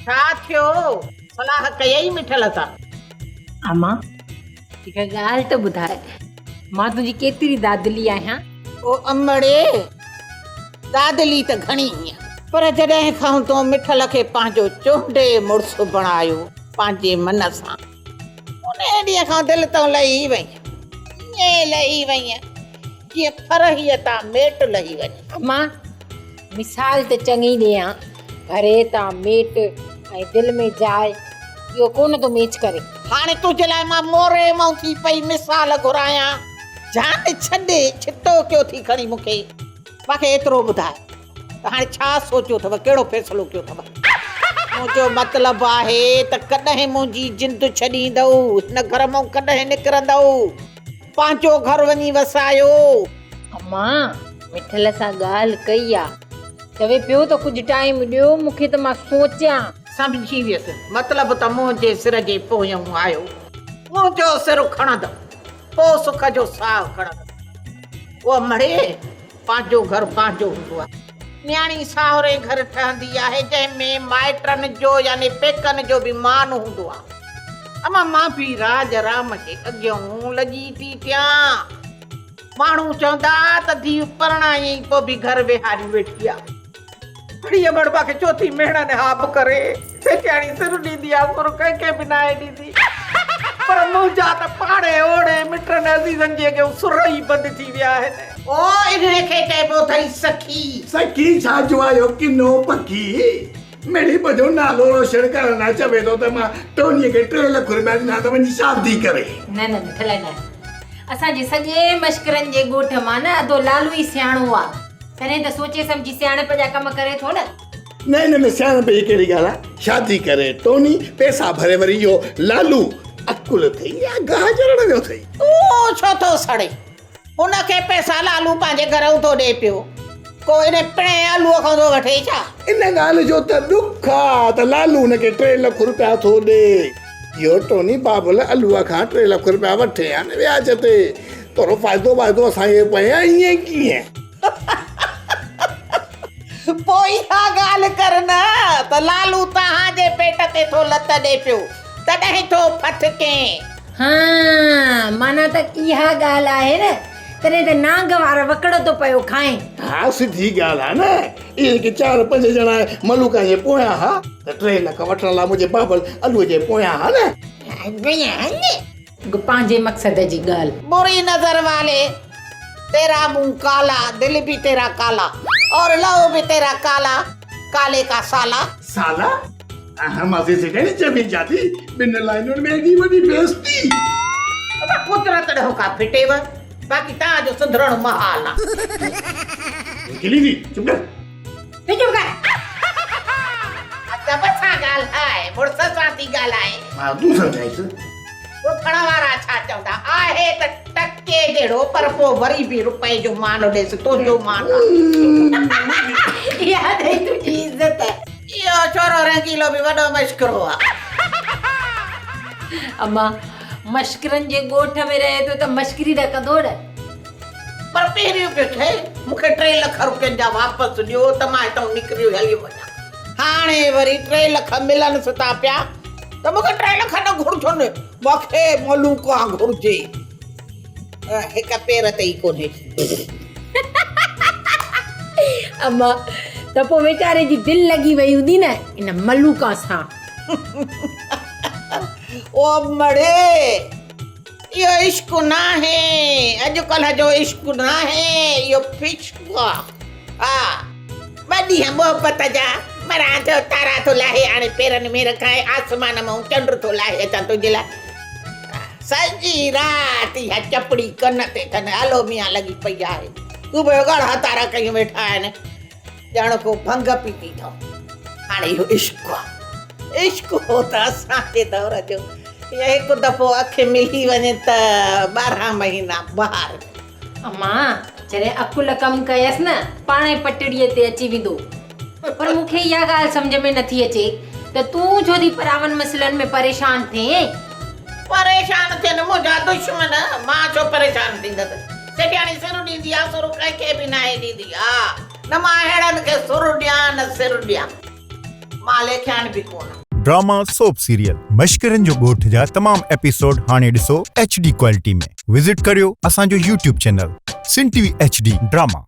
ڇا ٿيو؟ صلاح ڪيئي مٺل سان؟ امان، هڪ ڳالهه ته ٻڌاء، مان تنهنجي ڪيتري دادلي آهيان؟ او امڙي، دادلي ته گهڻي هئين، پر جڏهن کان تو مٺل کي پنهنجو چونڊي مڙس بڻايو پنهنجي من سان، انهيء ڏينهن کان دل تون لهي وئين، ائين لهي وئين جيئن ڦرهيء تان ميٽ لهي وڃي. امان، مثال ته چڱي ڏيان، ڦرهي تان ميٽ ۽ دل ۾ جاء، اهو ڪونه ٿو ميچ ڪري. هاڻي تنهنجي لاء مان موري مئون ٿي پئي مثال گهرايان. جان ڇڏي ڇتو ڪيو ٿي کڻي مون کي. مان کي ايترو ٻڌاء ته هاڻي ڇا سوچيو اٿو، ڪهڙو فيصلو ڪيو اٿو؟ منهنجو مطلب آهي ته ڪڏهن منهنجي جند ڇڏيندؤ، هن گهر مان ڪڏهن نڪرندؤ؟ پنهنجو گهر وڃي وسايو. امان، مٺل سان ڳالهه ڪئي آ. چوي پيو ته ڪجهه ٽائيم ڏيو مون کي ته مان سوچيان. سمجهي ويس، مطلب ته منهنجي سر جي پويان آيو. منهنجو سر کڻندؤ، پوء سک جو ساهه کڻندؤ. او مڙي، پنهنجو گهر پنهنجو هوندو آهي. نياڻي ساهري گهر ٺهندي آهي، جنهن ۾ مائٽن جو يعني پيڪن جو به مان هوندو آهي. اما مان به راڄ رام جي اڳيئون لڄي ٿي ٿيان. ماڻهو چوندا ته ڌيء پرڻايئين پوء به گهر ويهاريون ويٺي آ. اڙي امڙ مان کي چوٿين مهڻن ها به ڪري سيٺياڻي سر ڏيندي آ سر ڪنهن کي به ناهي ڏيندي پر منهنجا ته پاڙي اوڙي مٽن عزيزن جي اڳيئون سر ئي بند ٿي ويا آهن. او انهي کي چئبو اٿئي سکي. سکي ڇا جو آيو ڪنو پکي. مڙئي پنهنجو نالو روشن ڪرڻ لاء چوي ٿو ته مان ٽونيء کي 3 لک رپيا ڏنا ته وڃي شادي ڪري. نه نه مٺل نه. اسان جي سڄي مشڪرن جي ڳوٺ مان نه ادو لالو ئي سياڻو آ. تڏهن ته سوچي سمجهي سياڻپ جا ڪم ڪري ٿو نه. نه ان ۾ سياڻپ جي ڪهڙي ڳالهه آ. شادي ڪري ٽوني پئسا ڀري وري اهو لالو عقل اٿئي يا گاهه چرڻ ويو اٿئي. تون ڇو ٿو سڙين. هن کي پئسا لالو پنهنجي گهرئون ٿو ڏئي پيو. ڪو ان پڻهين الوء کان ٿو وٺي ڇا؟ ان ڳالهه جو ته ڏک آ ته لالو هن کي 3 لک رپيا ٿو ڏئي. اهو ٽوني بابل الوء کان 3 لک رپيا وٺي ها نه وياج تي. ٿورو فائدو وائدو اسان کي پئي ها ائين ڪيئن؟ پوء اها ڳالهه ڪر نه ته لالو توهان جي پيٽ تي ٿو لت ڏئي پيو تڏهن ٿو ڦٿڪين. ها معنيٰ ته اها ڳالهه آهي نه تڏهن ته نانگ وارا وڪڙ ٿو پيو کائين. ها سڌي ڳالهه آهي نه اهي جيڪي چار پنج ڄڻا ملوڪان جي پويان ها ته 3 لک وٺڻ لاء منهنجي بابل الوء جي پويان ها نه. پنهنجي مقصد جي ڳالهه. بري نظر والي تيرا منهن ڪالا دل ڀي تيرا ڪالا اور لهو ڀي تيرا ڪالا ڪالي ڪا سالا. سالا؟ اها مزي سي ڪهڙي چوين جاتي ٻن لائنن ۾ ايڏي وڏي بيعزتي. بابا قدرت ڏهو ڪا ڦٽيو باقي توهان جو سڌرڻ محال آ. نڪلي ٿي چپ ڪر. تون چپ ڪر. ادب سان ڳالهاء مڙس سان ٿي ڳالهائين. ها تون سمجهائيس. ٻڌڻ وارا ڇا چوندا آهي ته ٽڪي جهڙو پر پوء وري به رپئي جو مان ڏيس تنهنجو مان آ. اها اٿئي تنهنجي عزت. اهو ڇورو رنگيلو به وڏو مشڪرو آ. اما مشڪرن جي ڳوٺ ۾ رهي ٿو ته مشڪري نه ڪندو نه. پر پهريون پيو چئي مون کي 3 لک روپين جا واپس ڏيو ته مان هتان نڪري هليو وڃان. هاڻي وري 3 لک ملنس ٿا پيا ته مون کي 3 لک نه گهرجن، مون کي ملوڪان گهرجي. هڪ پير تي ئي ڪونهي. اما ته پوء ويچاري جي دل لڳي وئي هوندي نه ان ملوڪان سان. او مڙي اهو عشق ناهي، اڄڪلهه جو عشق ناهي، اهو فشق آ. ها ٻه ڏينهن محبت جا مران ٿو تارا ٿو لاهي آڻي پيرن ۾ رکائي آسمان مان چنڊ ٿو لاهي اچان تنهنجي لاء. سڄي رات اها چپڙي ڪن تي اٿن، هلو ميان لڳي پئي آهي. صبح جو ڳاڙها تارا ڪيون ويٺا آهن، ڄڻ ڪو ڀنگ پيتي اٿئون. هاڻي اهو عشق آ. عشق هو ته اسان جي دور جو. اهو هڪ دفعو اک ملي وڃي ته 12 مهينا بهار. امان، جڏهن عقل ڪم ڪيس نه، پاڻهي پٽڙيء تي اچي ويندو. پر مون کي اها ڳالهه سمجهه ۾ نٿي اچي ته تون ڇو ٿي پراون مسئلن ۾ پريشان ٿئين؟ پريشان ٿين منهنجا دشمن، مان ڇو پريشان ٿيندس؟ سيٺياڻي سر ڏيندي آ، سر ڪنهن کي به ناهي ڏيندي. ها، نه مان اهڙن کي سر ڏيان نه سر ڏيان. مان ليکيان به ڪونه. ڊراما سوپ سيريل مشڪرن جو ڳوٺ جا تمام ايپيسوڊ هاڻي ڏسو ايڇ ڊي ڪوالٽي ۾ وزٽ ڪريو اسان جو YouTube channel Sindh T V H D drama.